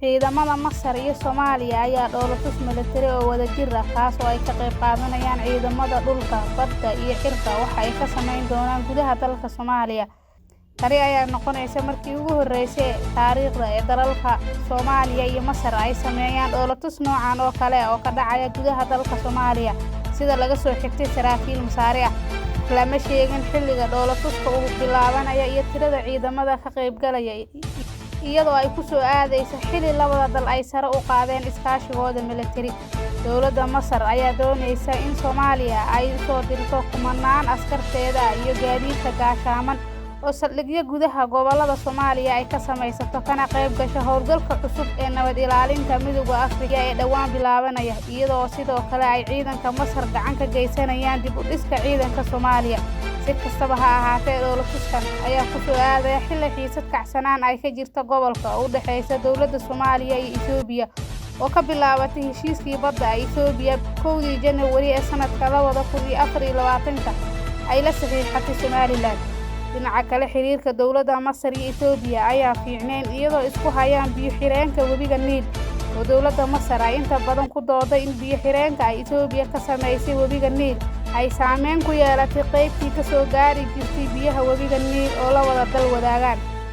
Ciidamada Masar iyo Soomaaliya ayaa dhoolatus milatari oo wadajir ah kaas oo ay ka qayb qaadanayaan ciidamada dhulka, badda iyo cirka waxa ay ka samayn doonaan gudaha dalka Soomaaliya. Tani ayaa noqonaysa markii ugu horeysay taariikhda ee dalalka Soomaaliya iyo Masar ay sameeyaan dhoolatus noocan oo kale ah oo ka dhacaya gudaha dalka Soomaaliya, sida laga soo xigtay saraakiil Masaari ah. Lama sheegin xilliga dhoolatuska uu bilaabanayo iyo tirada ciidamada ka qaybgalaya, iyadoo ay ku soo aadayso xilli labada dal ay sare u qaadeen iskaashigooda milatari. Dowladda Masar ayaa doonaysa in Soomaaliya ay u soo dirto kumanaan askarteeda ah iyo gaadiidka gaashaaman oo saldhigyo gudaha gobollada Soomaaliya ay ka samaysato kana qayb gasho howlgalka cusub ee nabad ilaalinta Midowga Afrika ee dhowaan bilaabanaya, iyadoo sidoo kale ay ciidanka Masar gacan ka geysanayaan dib u dhiska ciidanka Soomaaliya. Si kastaba ha ahaatee, dhoolatuskan ayaa ku soo aadaya xilli xiisad kacsanaan ay ka jirto gobolka oo u dhexeysa dowladda Soomaaliya iyo Itoobiya oo ka bilaabatay heshiiskii badda ee Itoobiya 1dii Janawari ee sanadka 2024 ay la saxiixatay Somaliland. Dhinaca kale, xiriirka dowladda Masar iyo Itoobiya ayaan fiicnayn iyadoo isku hayaan biyo xireenka webiga Niil oo dowladda Masar ay inta badan ku dooday in biyo xireenka ay Itoobiya ka samaysay webiga Niil ay saameyn ku yeelatay qaybtii ka soo gaari jirtay biyaha webiga Niil oo labada dal wadaagaan.